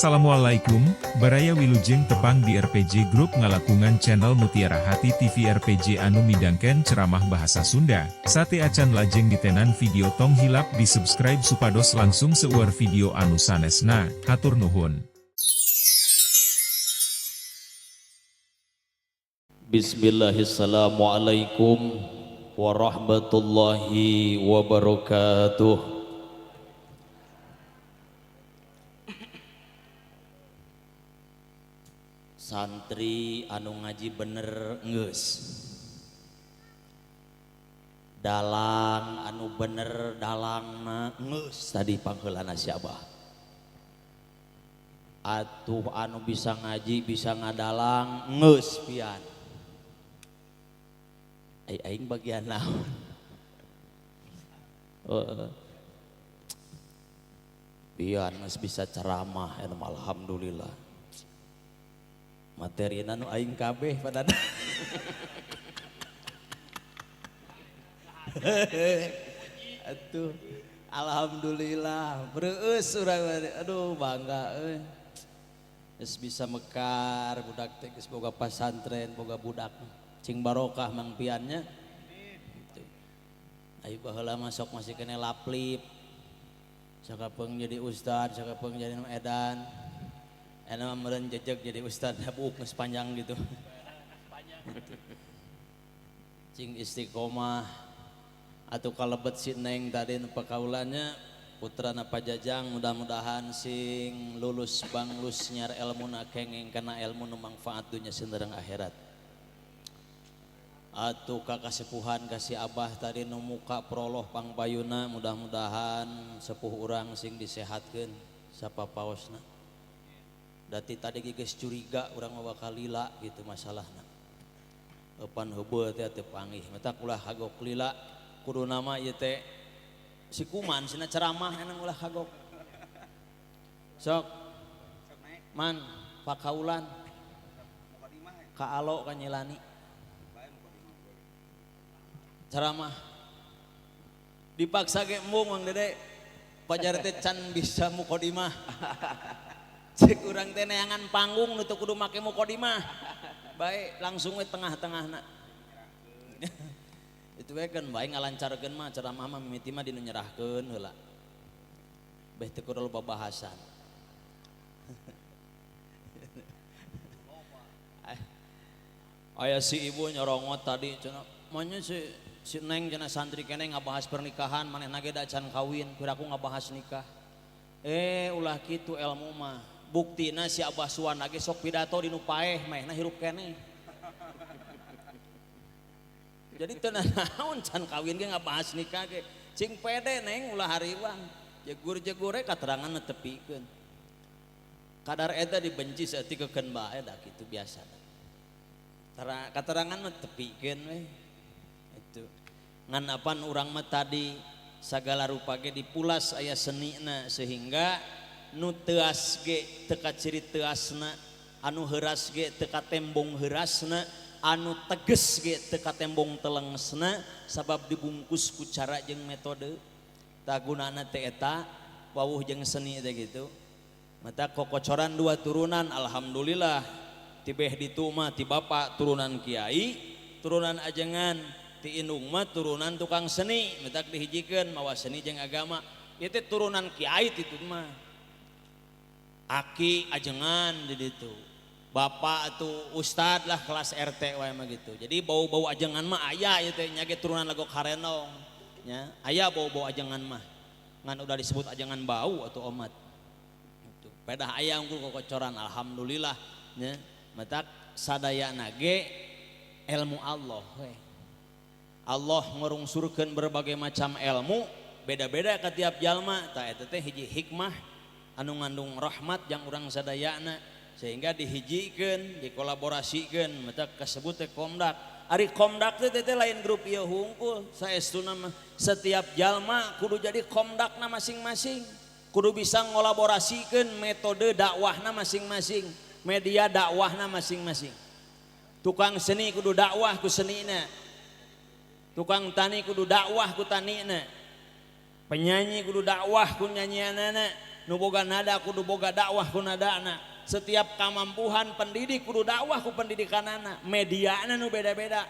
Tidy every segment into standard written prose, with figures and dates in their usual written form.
Assalamualaikum, Baraya Wilujeng tepang di RPG Group ngalangkungan channel Mutiara Hati TV RPG anu midangkeun ceramah bahasa Sunda. Sateuacan lajeng ditenan video, tong hilap di subscribe supados langkung seueur video anu sanesna. Hatur nuhun. Bismillahirrahmanirrahim warahmatullahi wabarakatuh. Santri anu ngaji bener geus, dalang anu bener dalangna geus, tadi pangheulana si Abah. Atuh anu bisa ngaji bisa ngadalang geus pian. Ai aing bagian naon? Pian geus bisa ceramah eta, alhamdulillah. Materina nu aing kabeh pada. Atuh alhamdulillah bereus urang, aduh bangga euy. Geus bisa mekar budak teh, geus boga pasantren, boga budak. Cing barokah mang piannya. Ayo baheula masuk masih kena laplip. Sakapeung jadi ustad, sakapeung jadi nu edan. Enak meureun jejeg jadi ustad, buuk geus panjang gitu. Cing istiqomah. Atuh kalebet si Neng tadi nu pakaulannya putrana Pajajang, mudah-mudahan sing lulus banglus nyar elmuna kenging kana ilmu nu manfaat dunya sintereng akhirat. Atuh ka kasepuhan kasih Abah tadi nu muka proloh pangpayuna, mudah-mudahan sepuh urang sing disehatkeun sapapaosna. Dati tadi geus curiga urang mah bakal lila gitu masalahna. Eupan heubeul teh teu panggih, matak ulah kagok lila, kudu nama ieu teh si kuman sina ceramah enang ulah kagok. Sok man pakaulan ka alo ka nyilani ceramah dipaksa ge embung. Mang Dede pajar teh can bisa mukodimah. Cek urang teh neangan panggung nu teu kudu make mukodimah bae, langsung we tengah-tengahna itu we kan bae ngalancarkeun mah. Ceramah mah mimiti mah dinu nyerahkeun heula beh, teu kudu loba bahasan. Aya si ibu nyorongot tadi cenah, manya si si Neng cenah santri keneh ngabahas pernikahan, manehna ge da can kawin, piraku ngabahas nikah. Ulah kitu, ilmu mah buktina si Abah Suwana ge sok pidato di nu paeh, manehna hirup keneh. Jadi teu naon can kawin ge ngabahas nikah ge. Cing pede Neng, ulah hariwang, jegur-jegure katerangan tepikeun. Kadar eta dibenci saeutik kekeun bae, da kitu biasana. Katerangan mah tepikeun we itu. Ngan apan urang mah tadi sagala rupa ge dipulas aya senina, sehingga nu teuas ge teu kaciri teuasna, anu heuras ge teu katembong heurasna, anu teges ge teu katembong telengesna, sabab dibungkus ku cara jeung metode. Tah gunana teh eta wawuh jeung seni teh gitu. Mata kokocoran dua turunan, alhamdulillah. Tibeh ditu mah ti bapak turunan kiai, turunan ajengan, ti indung mah turunan tukang seni, matak dihijikeun mawa seni jeung agama. Ieu teh turunan kiai ti mah. Aki ajengan di ditu. Bapak atuh ustad lah, kelas RT wae mah gitu. Jadi bau-bau ajengan mah aya ieu teh nya ge, turunan lagu karenong nya. Aya bau-bau ajengan mah. Ngan udah disebut ajengan bau atau omat. Itu. Pedah aya unggul kokocoran, alhamdulillah nya. Matak sadayana ge ilmu Allah we. Allah ngurungsurkeun berbagai macam ilmu beda-beda ke tiap jalma. Tah eta teh hiji hikmah anu ngandung rahmat yang urang sadayana, sehingga dihijikeun, dikolaborasikeun, matak kasebut teh komdak. Ari komdak teh teh lain grup ieu hungkul, saestuna mah setiap jalma kudu jadi komdakna masing-masing, kudu bisa ngolaborasikeun metode dakwahna masing-masing, media dakwahna masing-masing. Tukang seni kudu dakwah ku senina, tukang tani kudu dakwah ku tanina, penyanyi kudu dakwah ku nyanyianana, Nu boga nada kudu boga dakwah ku nadana. Setiap kamampuhan pendidik kudu dakwah ku pendidikanana. Mediana nu beda-beda.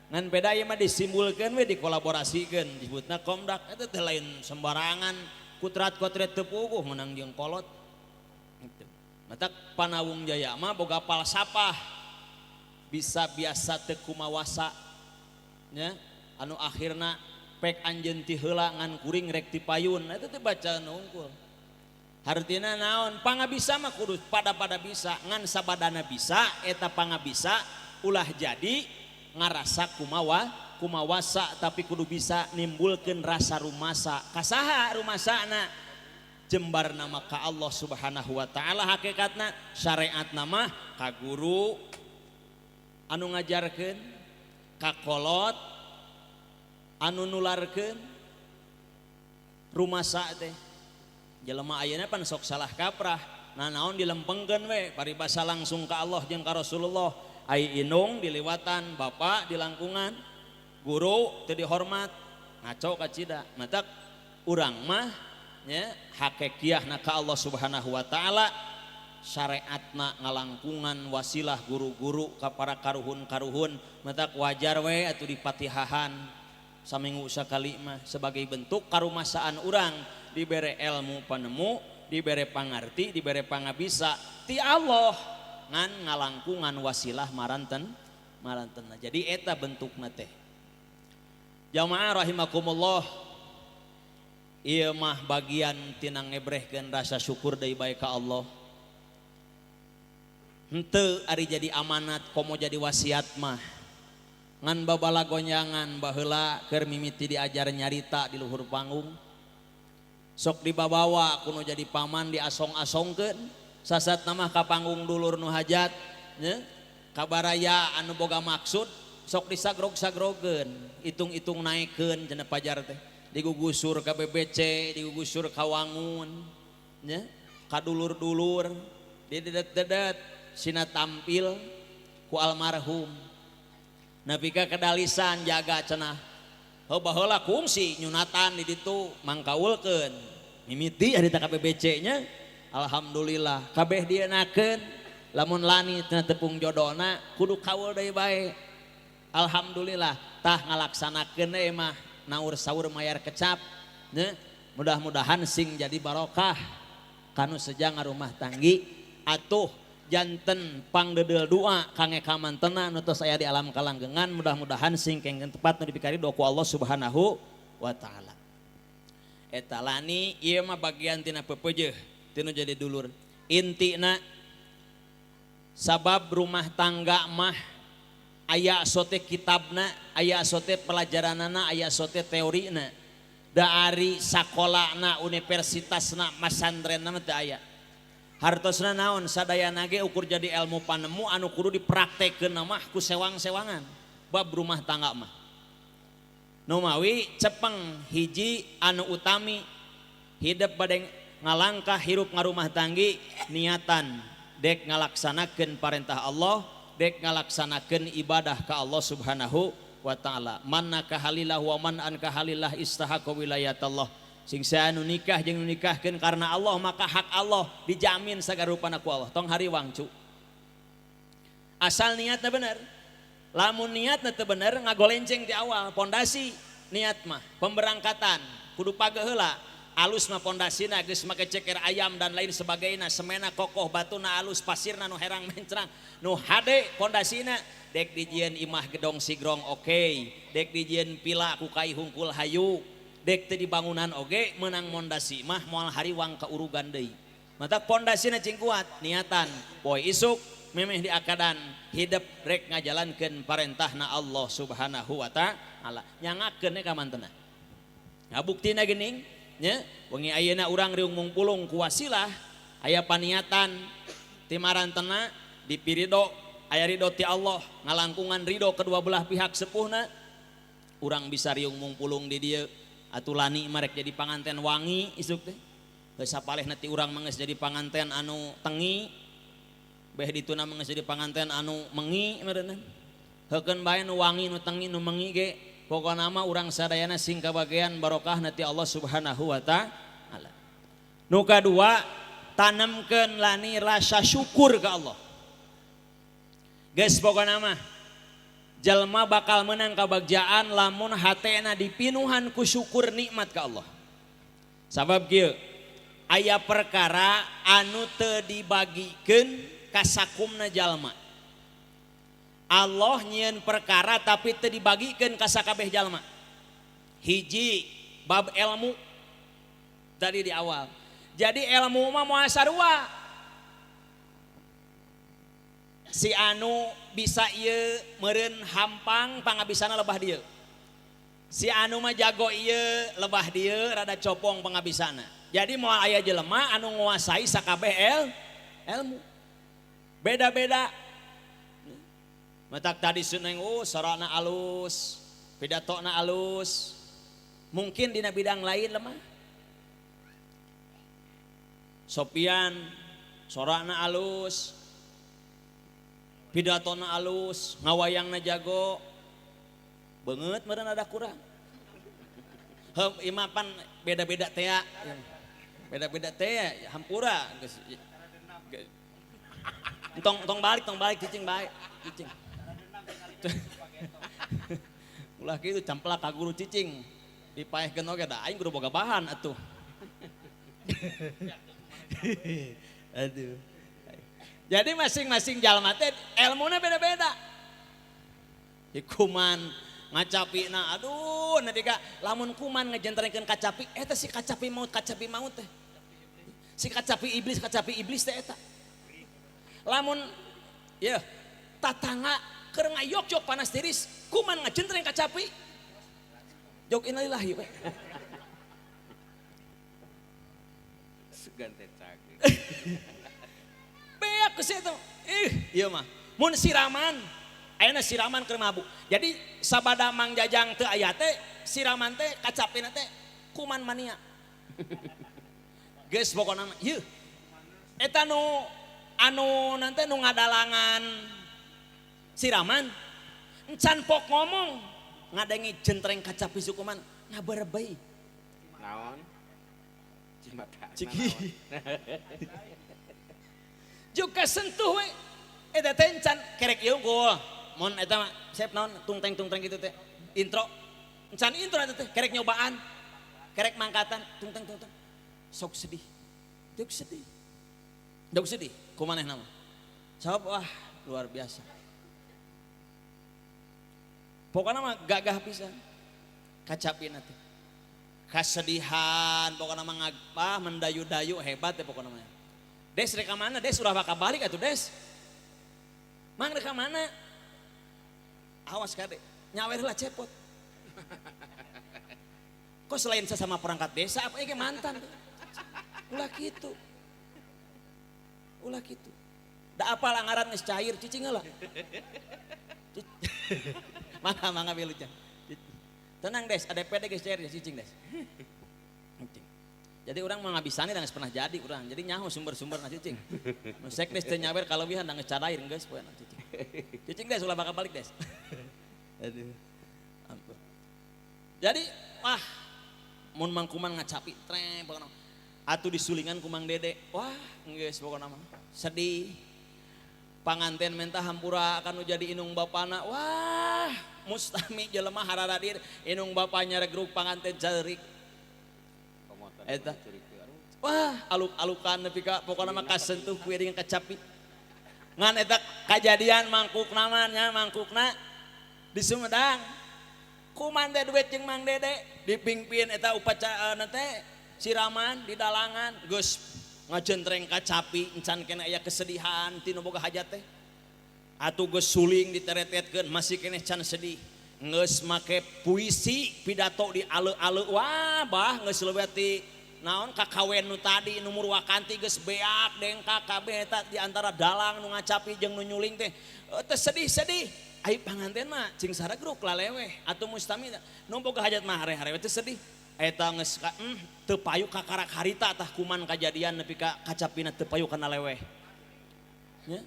Ngan beda ieu mah disimbulkeun we dikolaborasikeun disebutna Komdak eta teh lain sembarangan kutrat-kutret teu puguh menang jeung kolot. Gitu. Matak Panawung Jaya mah boga falsafah bisa biasa teu kumawasa nya anu akhirna pek anjeun ti heula ngan kuring rek ti payun eta teh bacaan unggul. Hartina naon pangabisa mah kudu pada-pada bisa ngan sabadana bisa eta pangabisa ulah jadi ngarasa kumawa kumawasa tapi kudu bisa nimbulkeun rasa rumasa kasaha rumasana jembar nama ka Allah Subhanahu wa taala hakikatna syariatna mah ka guru anu ngajarkeun ka kolot anu nularkeun rumasa teh jelema ayeuna pan sok salah kaprah nah naon dilempengkeun we paribasa langsung ka Allah jeung ka Rasulullah. Ai inung diliwatan bapak di langkungan guru teu dihormat ngaco kacida matak urang mah nya hakekiahna ka Allah Subhanahu wa taala syariatna ngalangkungan wasilah guru-guru ka para karuhun-karuhun matak wajar we atuh dipatihahan saminggu sakali mah sebagai bentuk karumasaan urang dibere ilmu panemu dibere pangarti dibere pangabisa ti Allah ngan ngalangkungan wasilah maranten maranten. Jadi eta bentukna teh. Jamaah rahimakumullah, ieu mah bagian tina ngebrehkeun rasa syukur deui bae ka Allah. Henteu ari jadi amanat komo jadi wasiat mah. Ngan babala gonyangan baheula keur mimiti diajar nyarita di luhur panggung. Sok dibabawa kuno jadi paman diasong-asongkeun. Sasat nama ka panggung dulur nu hajat nya kabaraya anu boga maksud sok disagrog-sagrogeun hitung-hitung naekeun cenah pajar teh digugusur ka BBC digugusur ka Wangun nya ka dulur-dulur didedet-dedet sina tampil ku almarhum nepi ka kedalisan jaga cenah heuh baheula kungsi nyunatan di ditu mangkaulkeun mimiti harita ka BBC nya. Alhamdulillah kabeh dienakeun lamun lani tina tepung jodona kudu kaul deui bae. Alhamdulillah tah ngalaksanakeun we mah naur saur mayar kecap nya mudah-mudahan sing jadi barokah kanu seja ngarumah tanggi atuh janten pangdeudeuh doa kange kamantena nu tos aya di alam kalanggengan mudah-mudahan sing kengken tepat nu dipikari doa ku Allah Subhanahu wa taala. Eta lani ieu mah bagian tina pepeujeuh tinu jadi dulur intina sabab rumah tangga mah aya sote kitabna aya sote pelajaranana aya sote teorina dari sakolana universitasna masantrenna mah teu aya hartosna naon sadayana ge ukur jadi ilmu panemu anu kudu dipraktekkeun mah ku sewang-sewangan bab rumah tangga mah nu mawi cepeng hiji anu utami hidup bade ngalangkah hirup ngarumah tanggi niatan dek ngalaksanakeun parentah Allah dek ngalaksanakeun ibadah ka Allah Subhanahu wa taala man nakahalillah wa man ankahalillah istahaqa wilayatallah sing saha anu nikah jeung nu nikahkeun karena Allah maka hak Allah dijamin sagarupana ku Allah tong hariwang cu asal niatna bener lamun niatna teu bener ngagolenceng di awal pondasi niat mah pemberangkatan kudu pageuh heula alus mah pondasina geus make ceker ayam dan lain sebagainya semena kokoh batuna alus pasirna nu herang mencrang nu hade pondasina dek dijieun imah gedong sigrong oke dek dijieun pila ku kai hungkul hayu dek teu dibangunan oge meunang pondasi mah moal hariwang ka urugan deui matak pondasina cing kuat niatan poe isuk memeh diakadan hidup rek ngajalankeun parentahna Allah Subhanahu wa taala nyangakeun ka mantena nah buktina geuning nya wengi ayeuna urang riung mungpulung ku wasilah aya paniatan ti marantena dipirido aya ridho ti Allah ngalangkungan ridho kedua belah pihak sepuhna urang bisa riung mungpulung di dieu atuh lani mah rek jadi panganten wangi isuk teh geus sapalehna ti urang mah geus jadi panganten anu tengi beh dituna mah geus jadi panganten anu mengi meureunna heukeun bae nu wangi nu tengi nu mengi ge pokona mah urang sadayana sing kabagean barokah ti Allah Subhanahu wa taala. Nu kadua tanamkeun lani rasa syukur ka Allah. Geus pokona mah jalma bakal menang kabagjaan lamun hatena dipinuhan ku syukur nikmat ka Allah. Sabab kieu aya perkara anu teu dibagikeun ka sakumna jalma. Allah nyieun perkara tapi teu dibagikeun ka sakabeh jalma. Hiji bab ilmu tadi di awal. Jadi ilmu mah moal sarua. Si anu bisa ieu meureun hampang pangabisana lebah dieu. Si anu mah jago ieu lebah dieu rada copong pangabisana. Jadi moal aya jelema anu nguasai sakabeh ilmu. Beda-beda. Matak tadi suneng sorana alus, pidatona alus. Mungkin dina bidang lain lemah. Sopian sorana alus, pidatona alus, ngawayangna jago. Beungeut meureun ada kurang. Heuh imah pan beda-beda tea. Beda-beda teh hampura geus. Tong balik cicing bae, cicing. Ulah kitu camplak ka guru cicing. Dipaehkeun oge da aing kudu boga bahan atuh. Aduh. Jadi masing-masing jalma teh elmuna beda-beda. Kuman ngacapina aduh nepi ka lamun kuman ngejentrekeun kacapi eta si kacapi maut teh. Si kacapi iblis teh eta. Lamun yeuh tatangga keur ngayok-yok panas tiris kuman ngajentreng kacapi jog innalillahi we. Sugan teh cageur. Beak geus eta. Ih, ieu mah mun siraman ayeuna siraman keur mabuk. Jadi sabada Mang Jajang teu aya teh siraman teh kacapina teh kuman mania. Geus pokona mah ieu. Eta nu anu nanti nu ngadalangan siraman encan pok ngomong ngadengi jentreng kacapi sukuman ngaberebei. Naon? Cimata. Ciki. Juga sentuh we. Eta teh encan kerek ieu unggul. Mun eta mah sep naon tungteng-tungteng gitu teh. Intro. Encan intro eta teh kerek nyobaan. Kerek mangkatan tungteng-tungteng. Sok sedih. Duk sedih. Duk sedih kumanehna mah. Sabab wah luar biasa. Pokoknya mah gagah pisan. Kacapina teh. Kasedihan pokoknya mah ngagah mendayu-dayu hebat teh pokoknya mah. Des rek ka mana? Des ulah bakal balik atuh Des. Mang rek ka mana? Awas kade, nyawer lah cepot. Kok selain sesama perangkat desa apa ieu mantan? Ulah kitu. Ulah kitu. Da apal anggaran geus cair cicing heula. Mangga mangga wilujeng. Tenang Des, ada PD geus cair cicing Des. Jadi orang mah ngabisani da geus pernah jadi urang. Jadi nyaho sumber-sumberna cicing. Mun sekdes teu nyawer kalebihan da geus cadair geus poeana cicing. Cicing Des ulah bakal balik Des. Aduh. Ampun. Jadi wah mun mangkuman ngacapi treng pokona. Atuh disulingan ku Mang Dede. Wah geus pokona mah sedih. Panganten minta hampura kanu jadi inung bapana. Wah mustami jelema hararadir inung bapanya regruk panganten ceurik. Eta. Wah aluk-alukan nepi ka pokona mah kasentuh ku ieu kacapi. Ngan eta kajadian mangkukna mah nya mangkukna di Sumedang. Kuman teh duit jeung Mang Dede dipingpin eta upacara teh siraman di dalangan geus ngajentreng kacapi encan kene aya kesedihan ti nu boga hajat teh. Atuh geus suling diteretetkeun masih keneh can sedih. Geus make puisi pidato di ale-ale wah bah geus leuwih ti naon kakawen nu tadi nu murwakanti geus beak dengkak kabeh eta di antara dalang nu ngacapi jeung nu nyuling teh teh sedih-sedih. Ai panganten mah cing saragruk laleweh atuh mustami nu boga hajat mah hare-hare teh sedih. Eta geus teu payu kakarak harita tah kuman kajadian nepi ka kacapina teu payu kana leweh. Nya.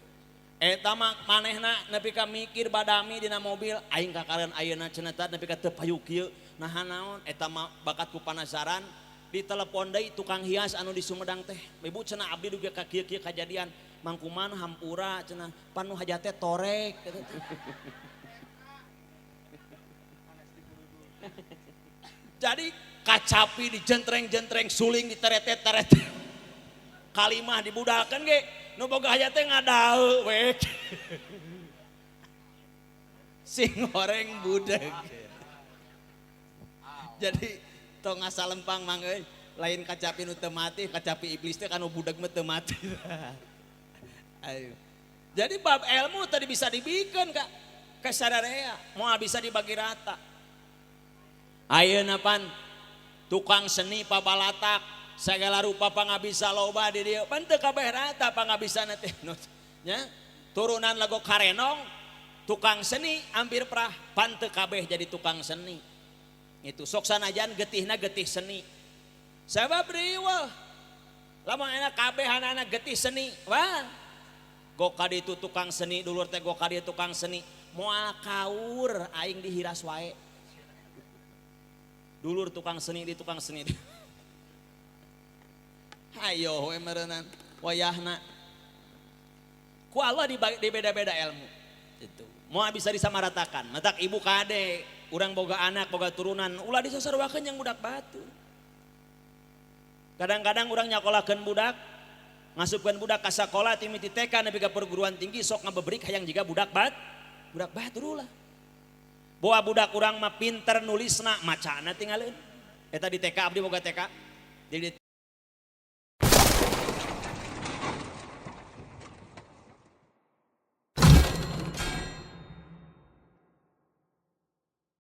Eta mah manehna nepi ka mikir badami dina mobil aing kakareun ayeuna cenah tah nepi ka teu payu kieu. Naha naon eta mah bakat ku panasaran Ditelepon deui tukang hias anu di Sumedang teh. Ibu cenah abdi dugi ka kieu-kieu kajadian. Mangkuman hampura cenah panu hajat teh torek gitu. Jadi kacapi dijentreng-jentreng, suling diteretet-teret. Kalimah dibudakan ge, nu boga hajat teh ngadaeu we. Sing horeng budeg. Jadi tong ngasalempang mang euy, lain kacapi nu teu mati, kacapi iblis teh kanu budeg mah teu mati. Ayo. Jadi bab ilmu tadi bisa dibikeun ka ka sararea, moal bisa dibagi rata. Ayeuna pan tukang seni pabalatak segala rupa pangabisa loba di dieu, pan teu kabeh rata pangabisana teh. Nya, turunan lagu karenong, tukang seni hampir prah, pan teu kabeh jadi tukang seni. Itu sok sanajan getihna getih seni. Sabab riweuh. Lamun enak kabehanana getih seni, wah. Goka ditu tukang seni, dulur teh goka dieu tukang seni, moal kaur aing dihiras wae. Dulur tukang seni di tukang seni. Hayo we meureunan wayahna. Ku Allah di beda-beda ilmu. Itu. Moal bisa disamaratakan. Matak ibu kade, urang boga anak, boga turunan, ulah disasarwakeun yang budak batu. Kadang-kadang urang nyakolakeun budak, ngasupkeun budak ka sakola ti miti TK nepi ka perguruan tinggi sok ngabebrik hayang jiga budak bat, budak batur ulah. Boa budak urang mah pinter nulisna, macana tinggalin. Eta di TK abdi boga TK. Jadi